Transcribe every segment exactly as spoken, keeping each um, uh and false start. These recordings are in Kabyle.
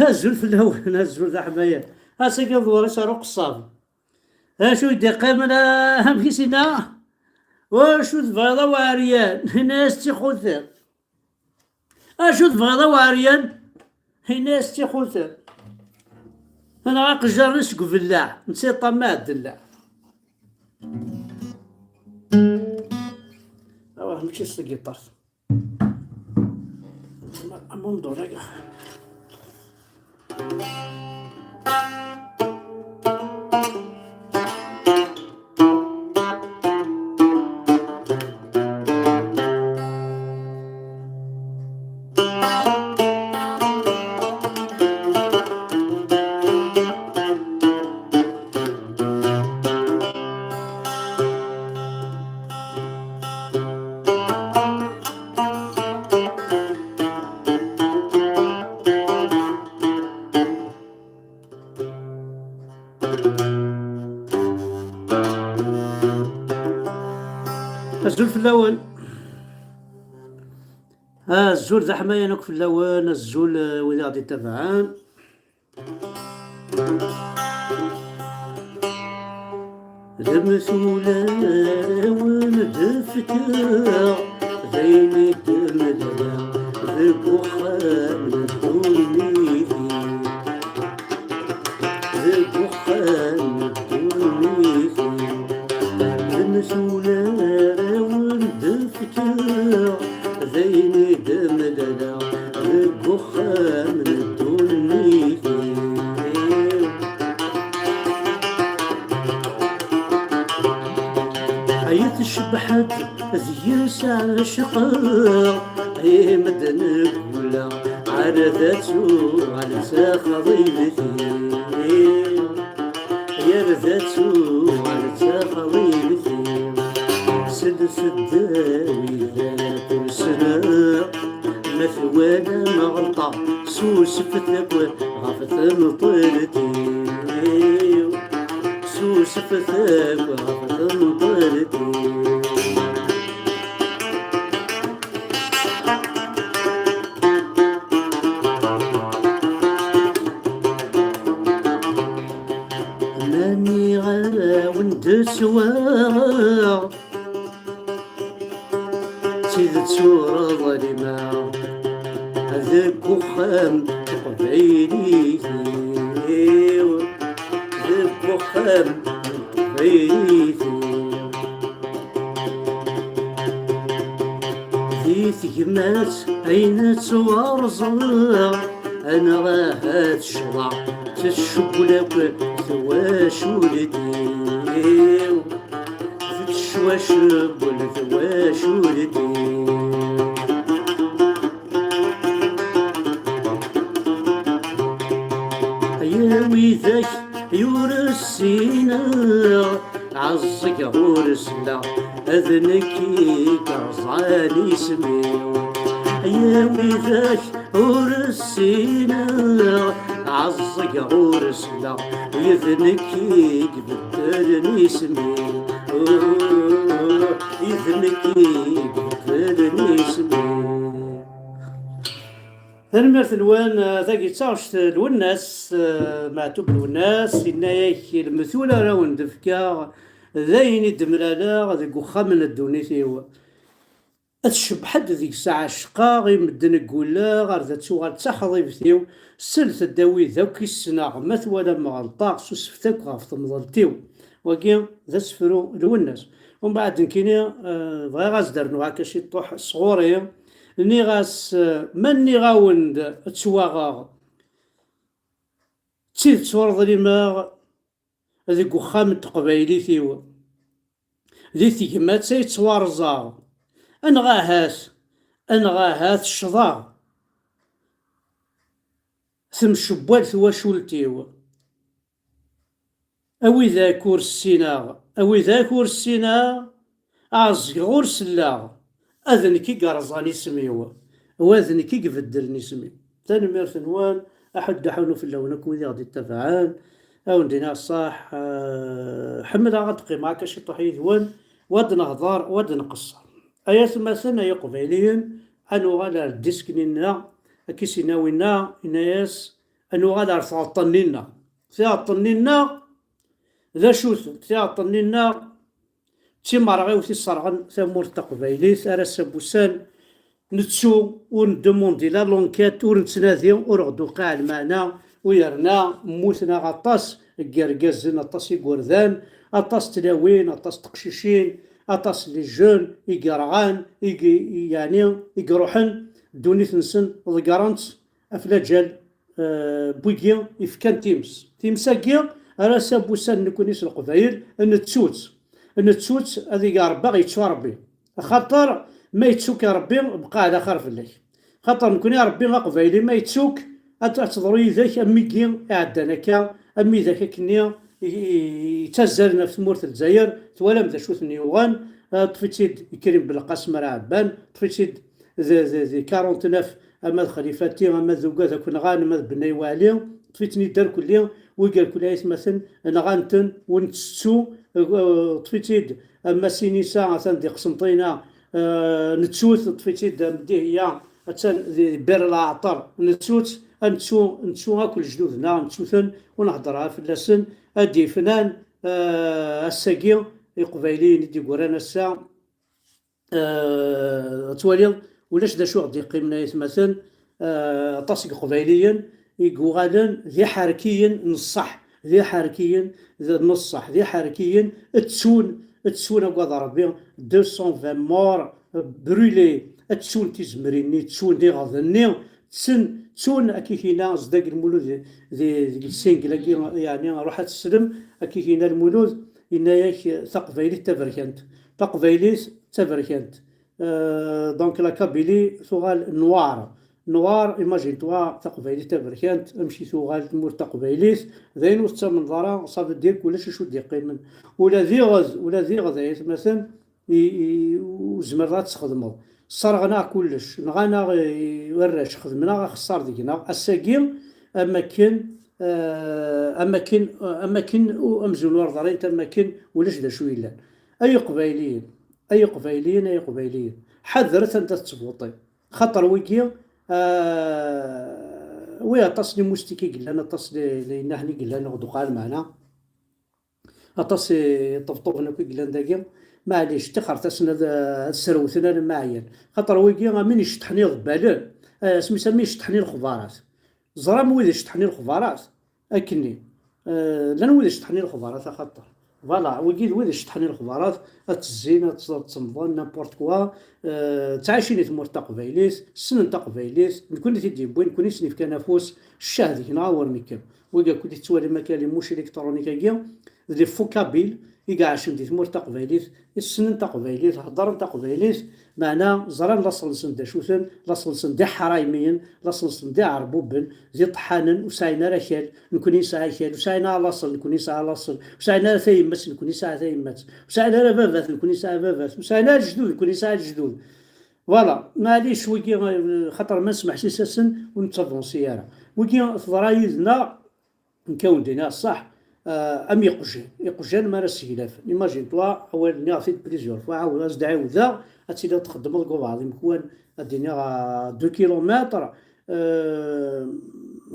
Azul fell-awen, azul d aḥmayan. Ass-agi d ḍwar-is ar uqeṣṣab. Acu i d-iqqimen, ah, amek i s-yenna? Acu tebɣiḍ a Weɛryan? Ini-as d tixutam. Acu tebɣiḍ a Weɛryan? Ini-as d tixutam. Neɣ aqejjar-nni seg ubellaɛ, netta yeṭṭamaɛ ddellaɛ. Awah, mačči s tgiṭart. Amundun-agi. Azul fell-awen. Azul d aḥmayan akk fell-awen, azul, eh, wid i ɣ-d-ittabaɛen. D mtul ara wen-d-fkeɣ, d ayen i d-mlaleɣ deg uxxam n ddunit-iw. Deg uxxam n ddunit-iw. D mtul ara wen-d-fkeɣ, d ayen i d-mlaleɣ deg uxxam n ddunit-iw. Ay tecbeḥ-d deg-s ɛecqeɣ, i medden ggulleɣ, ar d ad tuɣal d taxḍibt-iw. Ar d ad tuɣal d taxḍibt-iw. Slet-d a widak ur ssneɣ, ma twalam ɣelṭeɣ, susfet akk ɣef tmeṭṭelt-iw. Susfet akk ɣef tmeṭṭelt-iw. Mani ara wen-d-swaɣeɣ, d tidet ur ḍlimeɣ deg uxxam n teqbaylit-iw, deg uxxam n teqbaylit-iw. Di tegmat ayen ttwarẓeɣ, anɣa ahat ccḍeɣ, tecewwel akk twacult-iw. Tettcwacewwel twacult-iw. Ay a widak ur ssineɣ, ɛeẓẓgeɣ ur selleɣ, d nekk i yerẓan isem-iw. Ay a widak ur ssineɣ, ɛeẓẓgeɣ ur selleɣ, d nekk i ibeddlen isem-iw. Uh, d nekk i ibeddlen isem-iw. Tanemmirt-nwen, eh, tagi d taɣect n Lwennas, eh, Meɛtub Lwennas, yenna-yak, "Lmetul ara wen-d-fkeɣ, d ayen i d-mlaleɣ deg uxxam n ddunit-iw." Ad tcebḥed deg-s ɛecqeɣ, i medden ggulleɣ, ar d ad tuɣal d taxḍibt-iw. Slet-d a wid akk i ssneɣ, ma twalam ɣelṭeɣ, susfet akk ɣef temḍelt-iw. Wagi d asefru n Lwennas. Umbeɛd nekkini, eh, bɣiɣ ad s-d-rnuɣ akka ciṭuḥ sɣur-i. Nniɣ-as, eh, ma nniɣ-awen-d ttwaɣeɣ, d tidet ur ḍlimeɣ deg uxxam n teqbaylit-iw. Di tegmat ay ttwarẓeɣ. Anɣa ahat, anɣa ahat ccḍeɣ. Temcewwal twacult-iw. A widak ur ssineɣ, a widak ur ssineɣ, ɛeẓẓgeɣ ur selleɣ, ad nekk i yerẓan isem-iw, wa d nekk i ibeddlen isem-iw. Tanemmirt-nwen, aḥuddu aḥunu fell-awen akk wid i ɣ-d-ittabaɛen. Ad wen-d-iniɣ ṣṣeḥ, eh, ḥemmleɣ ad qqimeɣ akka ciṭuḥ yid-wen, wa d-nehḍer, wa d-nqeṣṣer. Ay atmaten, ay iqbayliyen, ad nuɣal ar ddisk-nni-nneɣ, akka i s-yenna winna, yenna-yas, Ad nuɣal ar tɣeṭṭen-nni-nneɣ. Tiɣeṭṭen-nni-nneɣ d acu-tent? Tiɣeṭṭen-nni-nneɣ d timerɣiwt i sserɣen tamurt taqbaylit, ar ass-a n wussan nettu, ur neddumundi la l'enquête, ur nettnadi, ur ɣ-d-uqiɛ lmeɛna, u yerna mmuten-aɣ aṭas n yergazen, aṭas n yigerdan, aṭas n tlawin, aṭas n teqcicin, aṭas n les jeunes i yerɣan, i, i, yeɛni i iruḥen, ddunit-nsen ḍeggren-tt ɣef laǧal eh, n wigi yefkan times. Times-agi, ar ass-a n wussan nekkni s Leqbayel, nettu-tt. Nettu-tt, ad ig Rebbi ad ɣ-yettu Rebbi. Axaṭer ma yettu-k Rebbi, bqa ɛla xir fell-ak. Axaṭer nekkni Rebbi aqbayli ma yettu-k, ad, ad teḍru yid-k am wigi iɛeddan akka, am widak akkenni i, i, yettazzalen ɣef tmurt n Lezzayer, twalam d acu ten-yuɣen, eh, ṭṭef-itt-id Krim Belqasem ara ɛebban, ṭṭef-itt-id d, d, d quarante-neuf, ama d Xlifati, ama d Ugad akk nɣan, ama d Bennay Waɛli, ṭṭef-iten-id irkelli, wigi irkelli aytmaten, nɣan-ten, ur nettettu, eh, ṭṭef-itt-id, ama Sinisa, atan di Qsenṭina, eh, nettu-t, ṭṭef-itt-id, am Dihya, atan di Bir Leɛṭer, nettu-tt, ad nettu, nettu akk lejdud-nneɣ, nettu-ten, ur nhedder ara fell-asen, ad d-yefnan, eh, ass-agi, Iqbayliyen i d-yeggran ass-a, eh, ad twaliḍ, ulac d acu ɣ-d-yeqqimen ay atmaten, eh, aṭas n Iqbayliyen i yuɣalen d iḥerkiyen n ṣṣeḥ, d iḥerkiyen d, n ṣṣeḥ, d iḥerkiyen ttun, ttun agad Rebbi, deux cent vingt morts, eh, brûlés, ttun tizemrin-nni, ttun iɣed-nni, ttun, ttun, akka i k-yenna Zeddag Lmulud di, di, deg single-agi, yeɛni ruḥ ad teslem, akka i k-yenna Lmulud, yenna-yak taqbaylit d taberkant. Taqbaylit d taberkant. Euh, donc la Kabylie tuɣal noire. Noire, imagine-toi, taqbaylit taberkant, amek i tuɣal tmurt taqbaylit, d ayen ur tettamneḍ ara, ça veut dire que ulac acu d-yeqqimen. Ula d iɣed, ula d iɣed, ay atmaten, i, i, ur tezmireḍ ad txedmeḍ. Sserɣen-aɣ kullec, nɣan-aɣ i warrac, xedmen-aɣ axeṣṣar deg-neɣ. Ass-agi, am akken, eh, am akken, am akken u-, amzun ur ḍrint, am akken ulac d acu yellan. Ay Iqbayliyen, ay Iqbayliyen, ay Iqbayliyen, ḥadret anda tettvuṭi. Xaṭer wigi, eh, wi aṭas n imustiki i yellan, aṭas n, n inahen i yellan, ur d-uqal meɛna. Aṭas i ṭebṭuben akk i yellan dagi. Maɛlic, ṭixret-asen ad, ad srewten alamma ɛyan. Xaṭer wigi, am win iceṭṭḥen iḍebbalen, eh, asmi-s am win iceṭṭḥen i lexbarat. Ẓram wid iceṭṭḥen i lexbarat, akkenni. Eh, llan wid iceṭṭḥen i lexbarat, axaṭer. Voilà, wigi d wid iceṭṭḥen i lexbarat, ad tezzin, ad tt-, ad ttemmḍen, n'importe quoi. Eh, ttɛicin i tmurt taqbaylit, ssnen taqbaylit, nekkni t-id-yewwin, nekkni sen-yefkan afus, ccah deg-neɣ a wer nekkem. Wigi akk i tettwalim akka, les mouches électroniques-agi, d les faux kabyles i iɛacen di tmurt taqbaylit, i ssnen taqbaylit, heddren taqbaylit, meɛna ẓran laṣel-nsen d acu-ten, laṣel-nsen d iḥraymiyen, laṣel-nsen d iɛerbuben, d iṭeḥḥanen, ur sɛin ara akal, nekkni nesɛa akal, ur sɛin ara laṣel, nekkni nesɛa laṣel, ur sɛin ara tayemmat, nekkni nesɛa tayemmat, ur sɛin ara baba-t, nekkni nesɛa baba-t, ur sɛin ara lejdud, nekkni nesɛa lejdud. Voilà, maɛlic, wigi, eh, xaṭer ma nesmeḥsis-asen ur nettavansi ara. Wigi teḍra yid-neɣ, nekk a wen-d-iniɣ ṣṣeḥ, eh, am iqjan. Iqjan mi ara sseglafen. Imagine-toi, awal nniɣ-t-id plusieurs fois, ɛawed, as-d-ɛiwdeɣ, ad tiliḍ txeddmeḍ deg ubeɛḍ imekwan, ad d-iniɣ, à deux kilomètres, eh,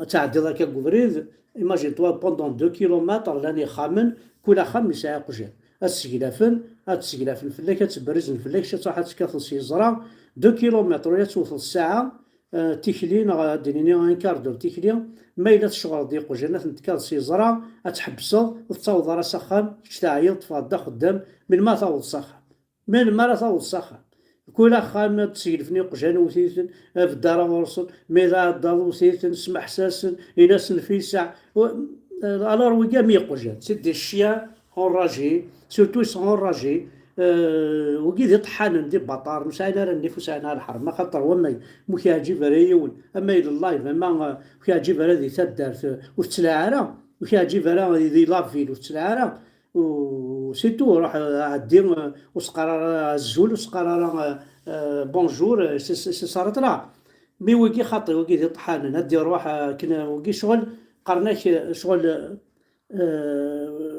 ad tɛeddiḍ akka deg ubrid, imagine-toi, pendant deux kilomètres, llan ixxamen, kul axxam yesɛa iqjan. Ad sseglafen, ad sseglafen fell-ak, ad ttberrizen fell-ak, ad truḥ ad tekkateḍ s yeẓra, deux kilomètres, ur ad tewteḍ ssaɛa, eh, tikli, neɣ ad d-nini un quart d'heure tikli, ma yella tecɣleḍ iqjan, ad ten-tekkaḍ s yeẓra, ad tḥebbseḍ, ur tettaweḍ ara s axxam, kečč teɛyiḍ, teffɣeḍ d axeddam, melmi ara taweḍ s axxam? Melmi ara taweḍ s axxam? Kul axxam ad d-sseglfen iqjan, wwet-iten, beddeɣ ɣur-sen, mi d aɛeddaḍ wwet-iten, smeḥs-asen, in-asen fisaɛ. Alors, wigi am iqjan, c'est des chiens enragés, surtout ils sont enragés. Euh, wigi d iṭeḥḥanen, d ibaṭaren, ur sɛin ara nnif, ur sɛin ara lḥerma, xaṭer wamay, ur k-yeɛǧib ara yiwen, ama i live, ama, euh, ur k-yeɛǧib ara di taddart, euh, ur tettlaɛ ara, ur k-yeɛǧib ara di, di la ville, ur tettlaɛ ara. U c'est tout, ruḥ, euh, ɛeddi, euh, ur s-qqar ara azul, ur s-qqar ara, euh, euh, bonjour, euh, c'est, c'est, c'est ça, là. Mi wigi xaṭi, wigi d iṭeḥḥanen, ad d-iruḥ, euh, akken, euh, wigi ccɣel, qqaren-ak, euh, ccɣel, euh, euh,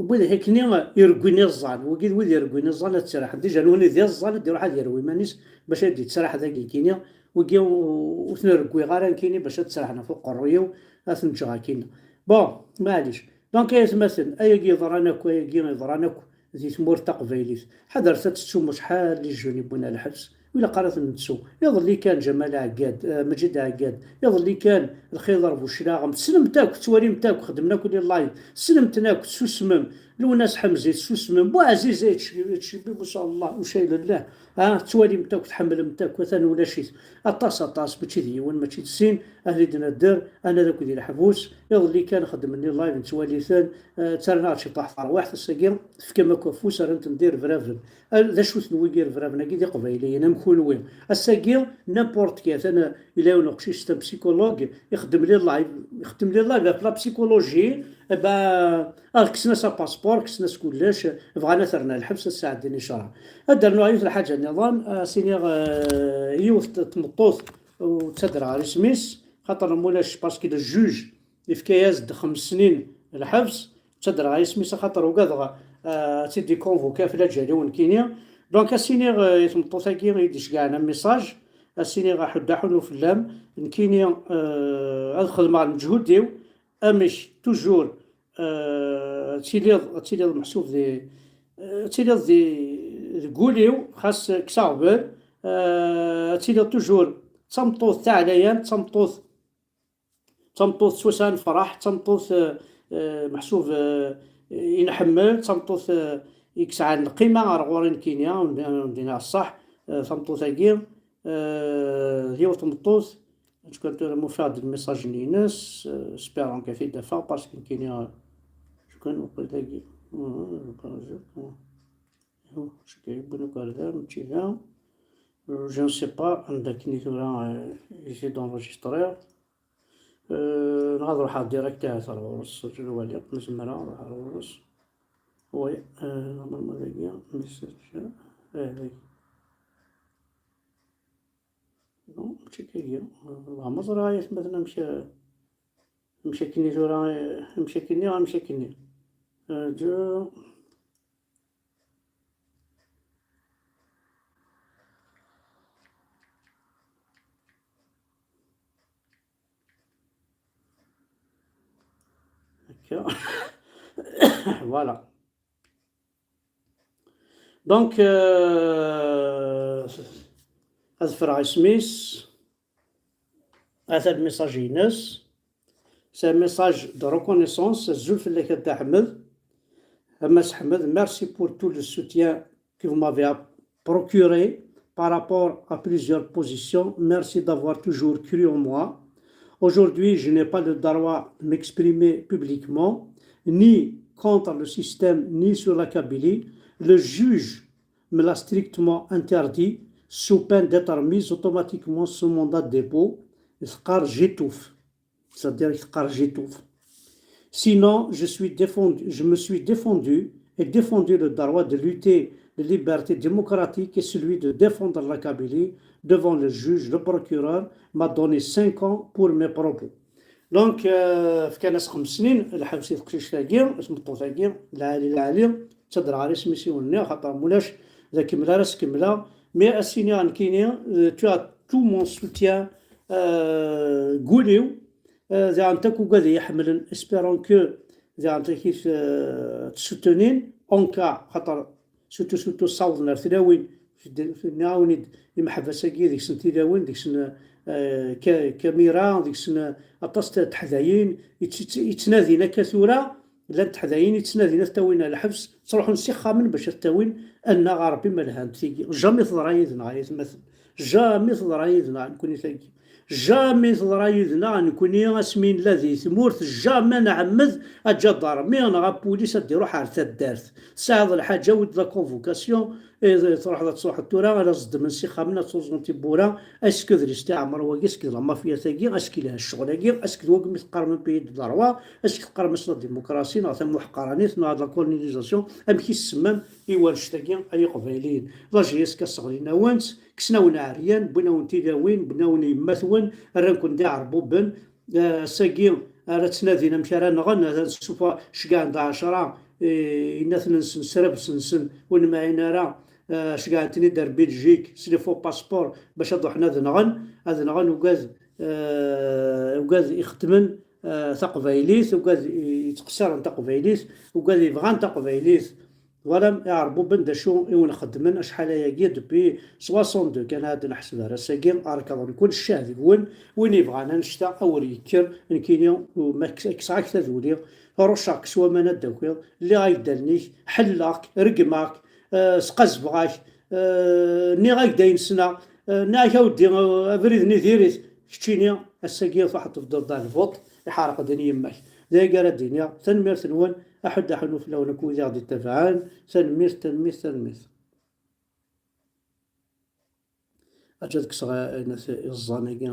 wid akkenni ireggwin iẓẓan, wigi d wid ireggwin iẓẓan ad ttraḥen. Déjà, nutni d iẓẓan, ad d-iruḥ ad yerwi iman-is bac ad d-yettraḥ dagi nekkini. Wigi ur, ur ten-rewwiɣ ara nekkini bac ad ttraḥen ɣef uqerruy-iw. Ad ten-ǧǧeɣ akkin. Bon, maɛlic. Donc, ay atmaten, ayagi yeḍran akk, ayagi yeḍran akk di tmurt taqbaylit. Ḥadret ad tettum acḥal n les jeunes i wwin ar lḥebs. Ur ilaq ara ad ten-nettu. Iḍelli kan Ǧamal Ɛeggad, eh, Maǧid Ɛeggad. Iḍelli kan Lxiḍer Buclaɣem. Tessnem-t akk, tettwalim-t akk, xedmen akk les lives. Tessnem-ten akk, tessusmem. Lwennas Ḥemzi, tessusmem. Buɛziz, eh, tc-, tc-, ma sha Allah, ucay lillah. Ha, tettwalim-t akk, tḥemmlem-t akk, atan ulac-it. Aṭas, aṭas, mačči d yiwen, mačči d sin, ad t-id-nadder, anad akk di leḥbus. Iḍelli kan xedmen les lives, nettwali-ten, eh, ttarran-aɣ-d ciṭuḥ terwiḥt, ass-agi tefkam akk afus, rran-ten d irebraben. Eh, d acu-ten wigi irebraben-agi? D iqbayliyen am kunwi. Ass-agi, n'importe qui, atan, yella yiwen uqcic, c'est un psychologue, ixeddem les lives, ixeddem les lives ɣef la psychologie, eh ben, ah, kksen-as apaspuṛ, kksen-as kullec, bɣan ad t-rren ɣer lḥebs, ad t-sɛeddin i ccṛeɛ. Ad d-rnuɣ yiwet n lḥaǧa nniḍen, ah, s-iniɣ, eh, yiwet n tmeṭṭut ur ttadreɣ ɣer isem-is, xaṭer ma ulac, parce que le juge yefka-yas-d xems snin lḥebs, ur ttadreɣ ɣer isem-is, axaṭer ugadeɣ, eh, ad tt-id-ikonvuki ɣef laǧal-iw nekkini. Donc, ad s-iniɣ, eh, i tmeṭṭut-agi i d-iceggɛen amessage, ad s-iniɣ aḥuddu aḥunnu fell-am, nekkini, eh, ad xedmeɣ lmeǧhud-iw, amek, toujours, euh, ad tiliḍ, ad tiliḍ meḥsub di, euh, ad tiliḍ di, deg wul-iw, xas kkes aɣbel, euh, ad tiliḍ toujours d tameṭṭut taɛlayant, d tameṭṭut, d tameṭṭut s wasa nefṛeḥ, d tameṭṭut, euh, euh, meḥsub, euh, i nḥemmel, d tameṭṭut, euh, i yesɛan lqima ar ɣur-i nekkini, ur d-, ur d-iniɣ ṣṣeḥ, euh, tameṭṭut-agi, euh, d yiwet tmeṭṭut, Acu kan tura ma ufiɣ-d lmessage-nni-ines, euh, espérant ad t-id-afeɣ, parce que nekkini, euh, acu kan waqil dagi, euh, acu kan yewwin akerda, mačči da. Euh, je ne sais pas anda akken i tura, euh, ici d'enregistrer. Euh, neɣ ad ruḥeɣ direct ahat ar ɣur-s, ad waliɣ ma zemreɣ ad ruḥeɣ ar ɣur-s. Oui, euh, normalement dagi, message, euh, dagi. Non, mačči akka. Bɣa ma ẓriɣ ay atmaten amek, amek akkenni tura, amek akkenni, amek akkenni. Euh, je- Akka. Voilà. Donc, euh, ad ffreɣ isem-is. Ata lmessage-ines. C'est un message de reconnaissance. Azul fell-ak a Dda Ḥmed. A Mass Ḥmed, merci pour tout le soutien que vous m'avez app- procuré par rapport à plusieurs positions. Merci d'avoir toujours cru en moi. Aujourd'hui, je n'ai pas le droit de m'exprimer publiquement, ni contre le système, ni sur la Kabylie. Le juge me l'a strictement interdit, sous peine d'être mis automatiquement sous mandat de dépôt. Teqqar j'étouffe. C'est-à-dire, teqqar j'étouffe. Sinon, je suis défendu, je me suis défendu et défendu le droit de lutter, de liberté démocratique et celui de défendre la Kabylie devant le juge. Le procureur m'a donné cinq ans pour mes propos. Donc, euh, fkan-as xems snin lḥebs i teqcict-agi, tmeṭṭut-agi, lɛali, lɛali, ttadreɣ ɣer isem-is i wen-nniɣ, xaṭer mulac, d akemmel ara s-kemmleɣ. Mais ad s-iniɣ nekkini, euh, tu as tout mon soutien, euh, deg wul-iw, euh, diɣen takk ugad i yi-ḥemmlen, espérant que diɣen takit, euh, ad t-soutenin, en cas, xaṭer surtout, surtout ssawḍen ar tlawin, nniɣ-awen-id imeḥbas-agi deg-sen tilawin, deg-sen, euh, ka-, kamira, deg-sen, euh, aṭas n teḥdayin, yett-, yett-, yettnadin akka tura, llant teḥdayin yettnadin ad t-awin ar lḥebs, ttruḥun s ixxamen bac ad t-awin, annaɣ a Rebbi ma lhant tigi. Jamais teḍra yid-neɣ ay atmaten. Jamais teḍra yid-neɣ nekkni tagi. Jamais teḍra yid-neɣ nekkni asmi nella di tmurt, jamais nɛemmed aǧadarmi neɣ apulis ad d-iruḥ ar taddart. Tesɛiḍ lḥaǧa, awi-d la convocation, eh, truḥeḍ ad truḥeḍ tura, ad as-ddmen s ixxamen, ad tuẓuḍ tiwwura, est-ce que d lestiɛmar wagi, est-ce que d la mafia-tagi, est-ce que yelha ccɣel-agi, est-ce que d wagmi teqqarem un pays de droit, est-ce que teqqarem-as la démocratie, neɣ tamuḥqranit, neɣ la colonisation, amek i s-tsemmam i warect-agi ay iqbayliyen? La J S K sseɣlin-awen-tt, kksen-awen ɛeryan, wwin-awen tilawin, wwin-awen yemma-twen, rran-ken d iɛerbuben. Eh, ass-agi ara ttnadin amek ara nɣen, ad sufa-, ceggɛen-d ɛecra, eh, inat-nsen s rrebs-nsen, ur nemɛin ara, eh, ceggɛen-ten-id ar Belgique s les faux passeports bac ad ruḥen ad nɣen, ad nɣen ugad, eh, ugad ixeddmen, eh, taqbaylit, ugad yettqeṣṣiren taqbaylit, ugad yebɣan taqbaylit. Twalam iɛerbuben d acu i wen-xeddmen acḥal ayagi, depuis soixante-deux kan ad neḥseb ar ass-agi, rekḍen kul ccah deg-wen, win yebɣan annect-a awer yekker, nekkini ma kkseɣ-ak taduli, rucceɣ-k s waman ad d-takiḍ, lliɣ-ak-d allen-ik, ḥelleleɣ-k, reggmeɣ-k, eh, sqazbeɣ-ak, eh, nniɣ-ak-d ayen ssneɣ, eh, nniɣ-ak a weddi, eh, abrid-nni diri-t, keččini ass-agi truḥeḍ tebduḍ d lbuṭ, iḥerq-d n yemma-k. D aya ara d-iniɣ, tanemmirt-nwen, aḥuddu aḥunnu fell-awen akk wid i ɣ-d-ittabaɛen, tanemmirt, tanemmirt, tanemmirt. Aǧǧa ad kkseɣ ayen iẓẓan-agi.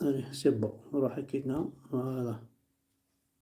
Allez, c'est bon, ruḥ akkin, voilà.